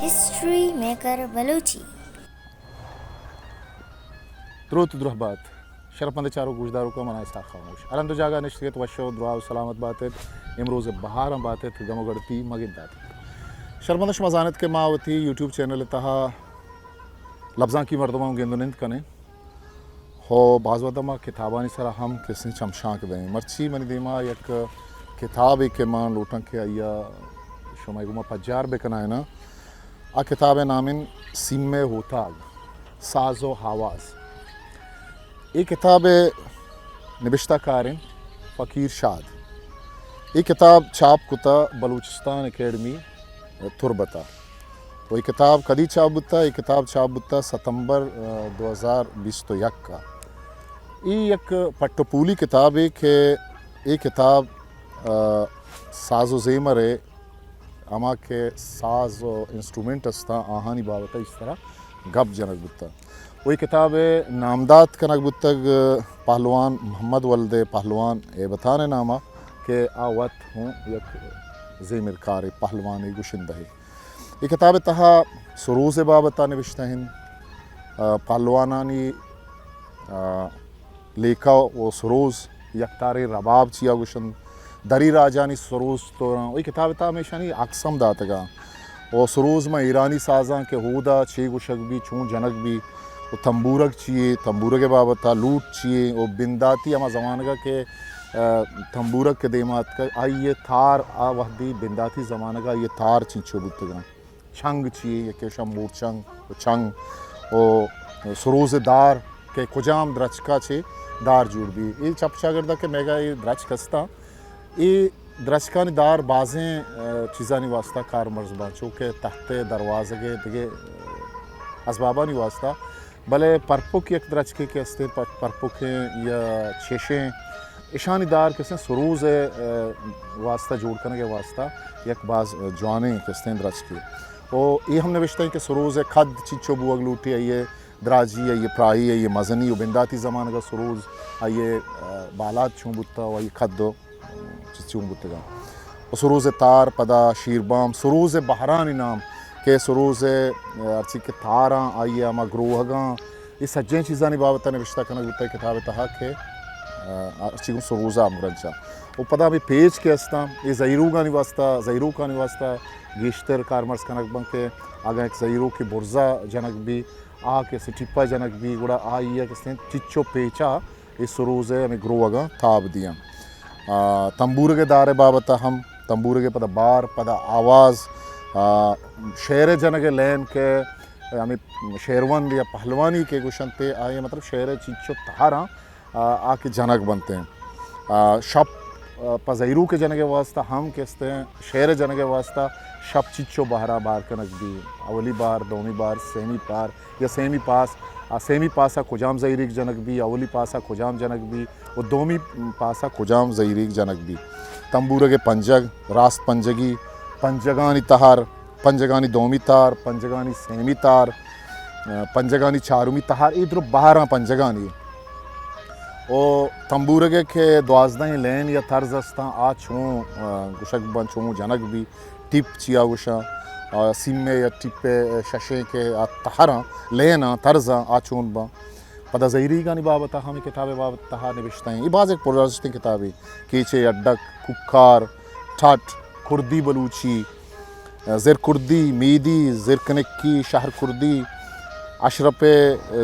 History maker Balochi. دروت درہبات۔ شرپمند چاروک گوشداروکاں، من آں اسحاق خاموش۔ ہر ہند و جاگہ نشتگ ات، وش و دراہ و سلامت بات ات۔ امروز بہاراں بات ات، گم و گڑتی مگندات۔ شرپمند، شما زانت کہ ما وتی یوٹیوب چینل ءِ تہا لبزانکی مردماں گند و نند کنیں۔ ہو، باز وھد ما کتابانی سرا ہم کسیں چمشانک دئیں۔ مرچی منی دیما یک کتابے کہ من لوٹاں کہ آئی ءَ شمئے گوما پجار بکنائیناں۔ آ کتاب ءِ نام انت سیم ءِ ہوتاگ، ساز و آواز۔ اے کتاب ءِ نبشتہ کار انت فقیر شاد۔ اے کتاب چاپ کتا بلوچستان اکیڈمی تربت ءَ۔ و اے کتاب کدی چاپ بوتا؟ اے کتاب چاپ بوتا ستمبر، آ، دو ہزار بیست و یک ءَ۔ اے یک پٹ و پولی کتابے کہ اے کتاب، آ، ساز و زیمر ءِ، ہما کہ ساز و انسٹرومنٹ استاں، آہانی بابت ءَ اس طرح گپ جنگ بوتا۔ و اے کتاب ءِ نامدات کنگ بوتگ پہلوان محمد ولد پہلوان ہیبتان ءِ نام ءَ کہ آ وت ہوں یک زیمرکارے، پہلوانے، گشندہے۔ اے کتاب ءِ تہا سروز ءِ بابت ءَ نبشتہ انت، آ، پہلوانانی، آ، لیکہ و سروز، یکتاریں رباب چیا گوشنت، دری راجانی سروز توراں۔ اے کتاب ءِ تہا ہمیشانی عکس ہم داتگاں۔ و سروز ماں ایرانی سازاں کہ ہودا چے گوشگ بی، چون جنگ بی، و تمبورگ چیے، تمبورگ ءِ بابت ءَ لوٹ چیے، و بنداتی ہما زمانگ ءَ کہ، آ، تمبورگ کہ دیما اتکگ، آئی ءِ تار آ وہدی بنداتی زمانگ ءَ آئی ءِ تار چنچو بوتگاں۔ چنگ چیے، یکے شم مورچنگ و چنگ و سروز دار کہ کجام درچکا چے دار جوڑ بی۔ اے چپ چاگردا کہ میگا اے درچک استاں، اے درچکانی دار بازیں، آ، چیزانی واسطہ کارمرز باں، چو کہ تخت ءِ دروازگ ءِ دگہ، آ، ازبابانی واسطہ۔ بلے پرپک یک درچکے کہ استیں، پر-، پرپکیں یا چشیں، اشانی دار کسیں سروز ءِ، آ، واسطہ جوڑ کنگ ءِ واسطہ یک باز جوانیں کستیں درچکے۔ و اے ہم نبشتہ انت کہ سروز ءِ قد چنچو بوگ لوٹی، آئی ءِ دراجی، آئی ءِ پراہی، آئی ءِ مزنی و بنداتی زمانگ ءَ سروز آئی ءِ، آ، بالاد چون بوتا و آئی ءِ قد و چی چون بوتگاں۔ و سروز ءِ تار، پدا شیربام، سروز ءِ بہرانی نام کہ سروز ءِ، آ، ہرچی کہ تاراں، آئی ءِ ہما گروہگاں، اے سجہیں چیزانی بابت ءَ نبشتہ کنگ بوتگ کتاب ءِ تہا کہ، آ، ہرچی گوں سروز ءَ ہمگرنچ ءَ۔ و پدا ہمے پیچ کہ استاں، اے زہیروگانی واسطہ، زہیروکانی واسطہ گیشتر کارمرز کنگ بنت کہ اگاں یک زہیروکے برزا جنگ بی، آ کہ اسے ٹپا جنگ بی، گڑا آئی ءَ کہ استیں چچو پیچا اے سروز ءِ ہمے گروہگاں تاب دیاں۔ آ، تمبورگ ءِ دار ءِ بابت ءَ ہم، تمبورگ ءِ پدا بار، پدا آواز، آ، شعر ءِ جنگ ءِ لین کہ ہمے شعروند یا پہلوانی کہ گوشنت، آئی ءِ مطلب شعر ءِ چنچو تہراں، آ، آ کہ جنگ بنت۔ آ، شپ، آ، پہ زہیروک ءِ جنگ ءِ واسطہ ہم کہ استیں، شعر ءِ جنگ ءِ واسطہ شپ چنچو بہرا بار کنگ بی، اولی بار، دومی بار، سیمی بار، یا سیمی پاس، آ سیمی پاس ءَ کجام زہیریگ جنگ بی، اولی پاس ءَ کجام جنگ بی و دومی پاس ءَ کجام زہیریگ جنگ بی۔ تمبورگ ءِ پنجگ، راست پنجگی، پنجگانی تہر، پنجگانی دومی تہر، پنجگانی سیمی تہر، آ، پنجگانی چارمی تہر، اے درو بہراں پنجگانی۔ و تمبورگ ءِ کہ دوازدہیں لین یا طرز استاں، آ چون، آ، گوشگ بنت، چون جنگ بی۔ ٹپ چیا گوشاں، آ، سیم ءِ یا ٹپ ءِ ششیں کہ آ تہراں، لیناں، طرزاں، آ چون باں۔ پدا زہیریگانی بابت ءَ ہمے کتاب ءِ بابت ءَ نبشتہ ایں۔ اے باز یک پرارزشتیں کتابے۔ کیچ ءِ اڈک، کوکار، ٹٹ، کردی بلوچی، زرکردی، میدی، زرکنکی، شہرکردی، اشرف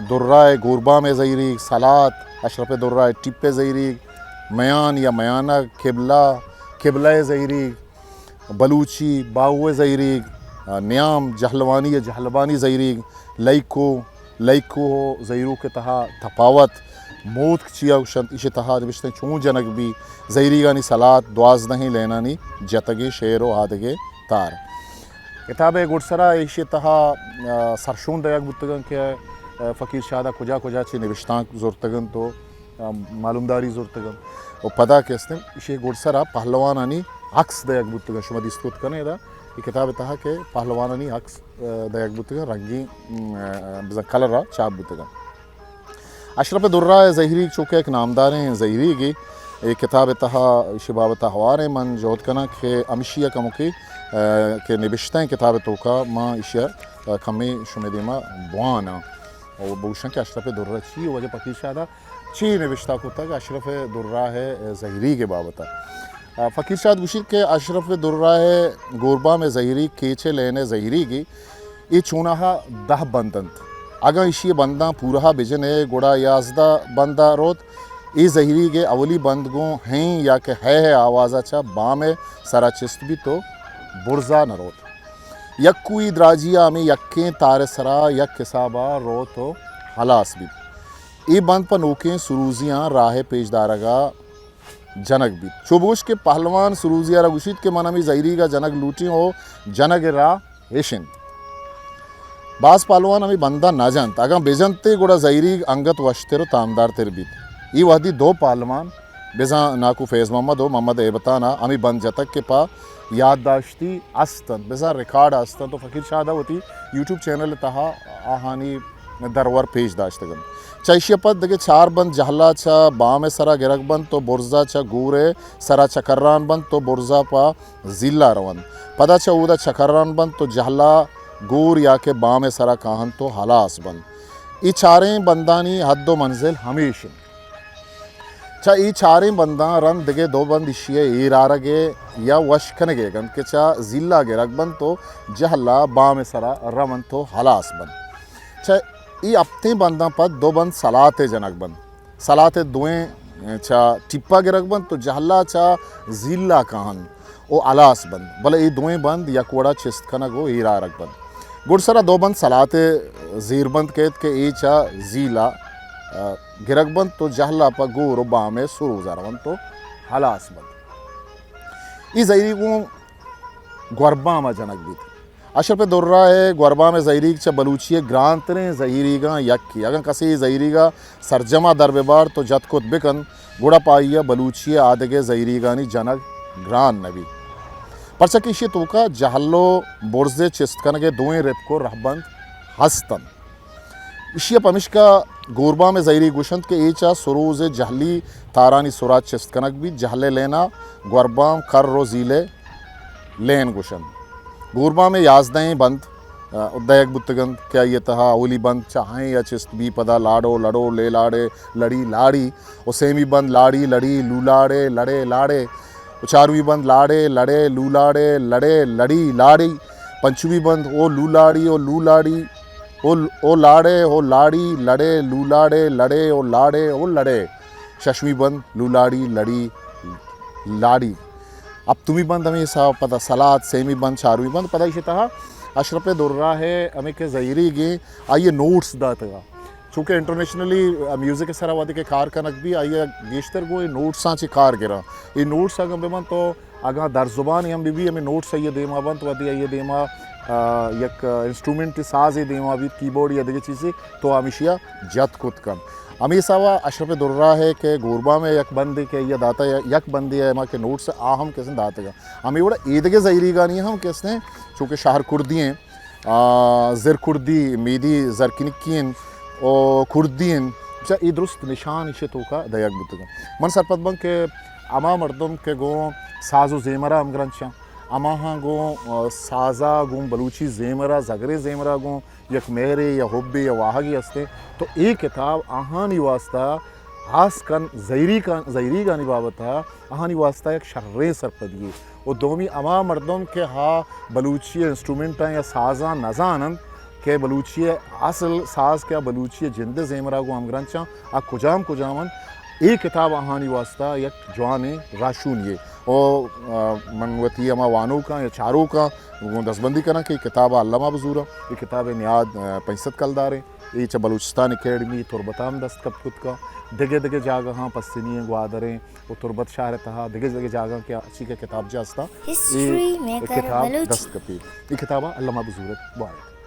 درا ءِ گوربام ءِ زہیریگ، سلات، اشرف درا ءِ ٹپ ءِ زہیریگ، میان یا میانگ، قبلہ، قبلہ ءِ زہیریگ، بلوچی، باہو ءِ زہیریگ، آ، نیام، جہلوانی یا جہلبانی زہیریگ، لئیکو، لئیکو ءُ زہیروک ءِ تہا تپاوت، موتک چیا گوشنت، ایشی ءِ تہا نبشتہ چون جنگ بی، زہیریگانی سلات، دوازدہیں لینانی جتگیں شعر ءُ آدگہ تار۔ کتاب ءِ گڈسرا ایشی ءِ تہا، آ، سرشون دئیگ بوتگ انت کہ، آ، فقیر شاد ءَ کجا کجا چہ نبشتانک زرتگ انت ءُ آ، معلومداری زرتگ انت۔ ءُ پدا کہ استیں ایشی ءِ گڈسرا پہلوانانی عکس دئیگ بوتگ انت۔ شما دیست کت کن ادا اے کتاب ءِ تہا کہ پہلوانانی عکس، آ، دئیگ بوتگ انت، رنگیں، م، آ، بزاں کلر ءَ چاپ بوتگ انت۔ اشرف درا ءِ زہیریگ چونکہ یک نامداریں زہیریگے، اے کتاب ءِ تہا ایشی بابت ءَ ہواریں من جہد کناں کہ ہمشی ءَ کمکے، آ، کہ نبشتہ ایں کتاب ءِ توکا من ایشی ءَ، آ، کمے شمے دیما بواناں۔ او بوشن کہ اشرف درہ چی وجہ فقیر شاد ءَ چی نبشتہ کتگ اشرف درہ ءِ زہیریگ ءِ بابت ءَ۔ آ، فقیر شاد گوشیت کہ اشرف درہ ءِ گوربام ءِ زہیریگ کیچ ءِ لین ءِ زہیریگے، اے چوناہا دہ بند انت۔ اگاں ایشی ءِ بنداں پورہا بجن ئے گڑا یازدہ بند ءَ روت۔ اے زہیریگ ءِ اولی بند گوں ہیں یا کہ ہے ءِ آواز ءَ چہ بام ءِ سرا چست بیت و برزا نہ روت۔ یکوئی دراجی ءَ ہمے یکیں تار ءِ سرا یک حساب ءَ روت و ہلاس بیت۔ اے بند پہ نوکیں سروزیاں راہ ءِ پیش دارگ ءَ جنگ بیت۔ چو بگوش کہ پہلوان سروزی ءَ را گوشیت کہ من ہمے زہیریگ ءَ جنگ لوٹیں و جنگ ءِ راہ اش انت۔ باز پہلوان ہمے بند ءَ نہ جنت، اگاں بہ جنت ئے گڑا زہیریگ انگت وشتر و تامدار تر بیت۔ اے وہدی دو پہلوان بزاں ناکو فیض محمد و محمد ہیبتان ءَ ہمے بند جتگ کہ پہ یادداشتی است انت، بزاں ریکارڈ است انت و فقیر شاد ءَ وتی یوٹیوب چینل ءِ تہا آہانی درور پیش داشتگ انت۔ چہ ایشی ءَ پد دگہ چار بند جہلا چہ بام ءِ سرا گرگ بنت و برزا چہ گور ءِ سرا چکران بنت و برزا پہ زیلا رونت۔ پدا چہ اودا چکران بنت و جہلا گور یا کہ بام ءِ سرا کاہنت و ہلاس بنت۔ اے چاریں بندانی حد و منزل ہمیش انت۔ چہ اے چاریں بنداں رند دگہ دو بند ایشی ءِ ایر آرگ ءِ یا وش کنگ ءِ انت کہ چہ زیلا گرگ بنت و جہلا بام ءِ سرا رونت و ہلاس بنت۔ چہ اے ہپتیں بنداں پد دو بند سلات ءِ جنگ بنت۔ سلات ءِ دوئیں چہ ٹیپا گرگ بنت و جہلا چہ زیلا کاہنت و ہلاس بنت، بلے اے دوئیں بند یک وڑا چست کنگ و ایر آرگ بنت۔ گڈسرا دو بند سلات ءِ زیربند کیت کہ اے چہ زیلا، آ، گرگ بنت و جہلا پہ گور و بام ءِ سروزا رونت و ہلاس بنت۔ اے زہیریگ گوں گوربام ءَ جنگ بیت۔ اشرف درہ ءِ گوربام ءِ زہیریگ چہ بلوچی ءِ گرانتریں زہیریگاں یکے۔ اگاں کسے اے زہیریگ ءَ سرجم ءَ در بہ بارت و جت کت بہ کنت، گڑا پہ آئی ءَ بلوچی ءِ آدگہ زہیریگانی جنگ گران نہ بیت۔ پرچا کہ ایشی ءِ توکا جہل و برز ءِ چست کنگ ءِ دوئیں رپک و رہبند ہست انت۔ ایشی ءَ پمیشکا گوربام ءِ زہیریگ گوشنت کہ اے چہ سروز ءِ جہلی تارانی سرا چست کنگ بیت۔ جہل ءِ لین ءَ گوربام، کر و زیل ءِ لین گوشنت۔ گوربام ءِ یازدہیں بند، آ، دئیگ بوتگ انت کہ آئی ءِ تہا اولی بند چہ ہیں ءَ چست بی، پدا لاڑو، لڑو، لے لاڑے، لڑی، لاڑی، و سیمی بند لاڑی، لڑی، لولاڑے، لڑے، لاڑے، و چاروی بند لاڑے، لڑے، لولاڑے، لڑے، لڑی، لاڑی، پنچمی بند او لولاڑی، او لولاڑی، او، او لاڑے، او لاڑی، لڑے، لولاڑے، لڑے، او لاڑے، او لڑے۔ ششمی بند لولاڑی، لڑی، لاڑی۔ ہپتمی بند ہمے حساب پدا سلات، سیمی بند، چارمی بند۔ پدا ایشی تہا اشرف درہ ءِ ہمے کہ زہیریگیں آئی ءَ نوٹس داتگا۔ چونکہ انٹرنیشنلی میوزک ءِ سرا وہدے کہ کار کنگ بی، آئی ءَ گیشتر گوں اے نوٹساں چہ کار گراں۔ اے نوٹس اگاں بہ بنت تو اگاں در زبانے ہم بہ بی، ہمے نوٹس آئی ءِ دیما بنت، وہدے آئی ءِ دیما، آ، یک انسٹرومنٹ سازے دیما بیت، کیبورڈ یا دگہ چیزے، تو ہمیشی ءَ جت کت کنت۔ ہمے حساب ءَ اشرف درہ ءِ کہ گوربام ءِ یک بندے کہ آئی ءَ داتا، یک بندے ءِ ہما کہ نوٹس آ ہم کسیں داتگا۔ ہمے وڑا ایدگہ زہیریگانی ہم کسیں، چونکہ شہر کردی ایں، آ، زر کردی، میدی زرکنکی انت، او کردی انت، چہ اے درست نشان ایشی توکا دئیگ بوتگ انت۔ من سرپد باں کہ ہما مردم کہ گوں ساز و زیمرا ہمگرنچاں، ہماہاں گوں، آ، سازا گوں بلوچی زیمرا، زگریں زیمرا گوں یک مہرے یا حبے یا واہگے ہستیں، تو اے کتاب آہانی واسطہ ہاس کن زہیری کن-، زہیریگانی بابت ءَ آہانی واسطہ یک شریں سرپدی یے۔ و دومی ہما مردم کہ ہا بلوچی انسٹرومنٹاں یا سازاں نزان انت کہ بلوچی اصل ساز کہ بلوچی جند زیمرا گوں ہمگرنچاں آ کجام کجام انت، اے کتاب آہانی واسطہ یک جوانیں راہشونی یے۔ و، آ، من وتی ہما وانوکاں یا چاروکاں گوں دستبندی کناں کہ اے کتاب ءَ الما بزوراں۔ اے کتاب ءِ نیاد، آ، پنچ سد کلداریں۔ اے چہ بلوچستان اکیڈمی تربت ءَ ہم دست کپت کتگ ءَ، دگہ دگہ جاگہاں پسنی ایں، گوادر ایں و تربت شہر ءِ تہا دگہ دگہ جاگہاں کہ اچی کہ کتاب جا استاں، اے ہسٹری میکر کتاب بلوچی۔ دست کپیت۔ اے کتاب ءَ الما بزورت بارت۔